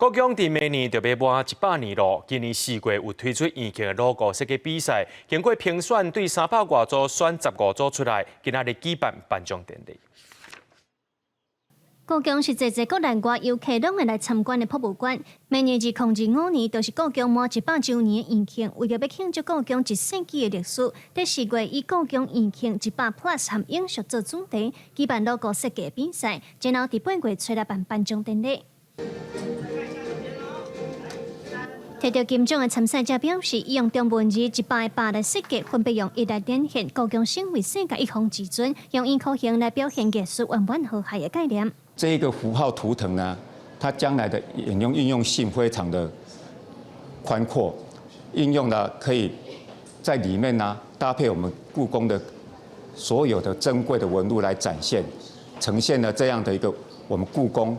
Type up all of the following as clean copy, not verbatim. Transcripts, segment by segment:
故宮佇明年就欲滿100年囉。今年4月有推出院慶的 logo 設計比賽，經過評選，對三百外組選15組出來，今仔日舉辦頒獎典禮。故宮是濟濟國內外遊客攏會來參觀的博物館。明年2025年就是故宮滿100週年的院慶，為著欲慶祝故宮一世紀的歷史，佇4月以故宮院慶100 Plus 和永續做主題，舉辦 logo 設計比賽，然後佇8月初來辦頒獎典禮。摕著金獎的參賽者表示，伊用中文字一百的百來設計，分別用一來展現故宮成為世界一方之尊，用銀河形來表現藝術圓滿和諧的概念。這個符號圖騰呢，它將來的應用應用性非常的寬闊，應用呢可以在裡面呢搭配我們故宮的所有的珍貴的文物來展現，呈現了這樣的一個我們故宮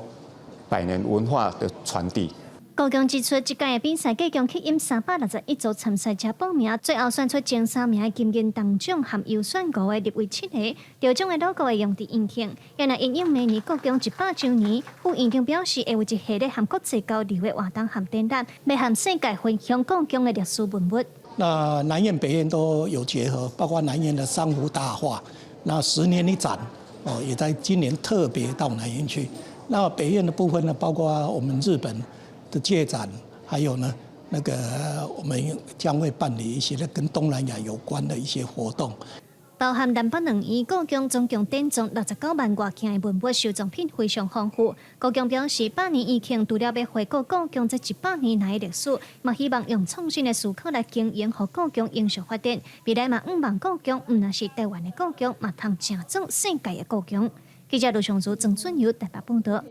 百年文化的傳遞。故宮指出，這屆的比賽共吸引361組參賽者報名，最後選出前三名的金銀銅獎和優選五个入圍七個，得獎的 logo 會用佇院慶。也若因應明年故宮100週年，副院長表示會有一系列和國際交流的活動和展覽，欲和世界分享故宮的歷史文物。那南院北院都有結合，包括南院的三幅大畫，那十年一展哦，也在今年特別到南院去。那北院的部分呢，包括我們日本的借展，還有呢，那個我們將會辦理一些跟東南亞有關的一些活動。包含南北兩院故宮總共典藏69萬外件的文物收藏品，非常豐富。故宮表示，百年院慶除了欲回顧故宮這100年來的歷史，嘛希望用創新的思考來經營，予故宮永續發展。未來嘛向望故宮，毋但是台灣的故宮，嘛通成做世界的故宮。記者盧尚如、曾俊友台北報導。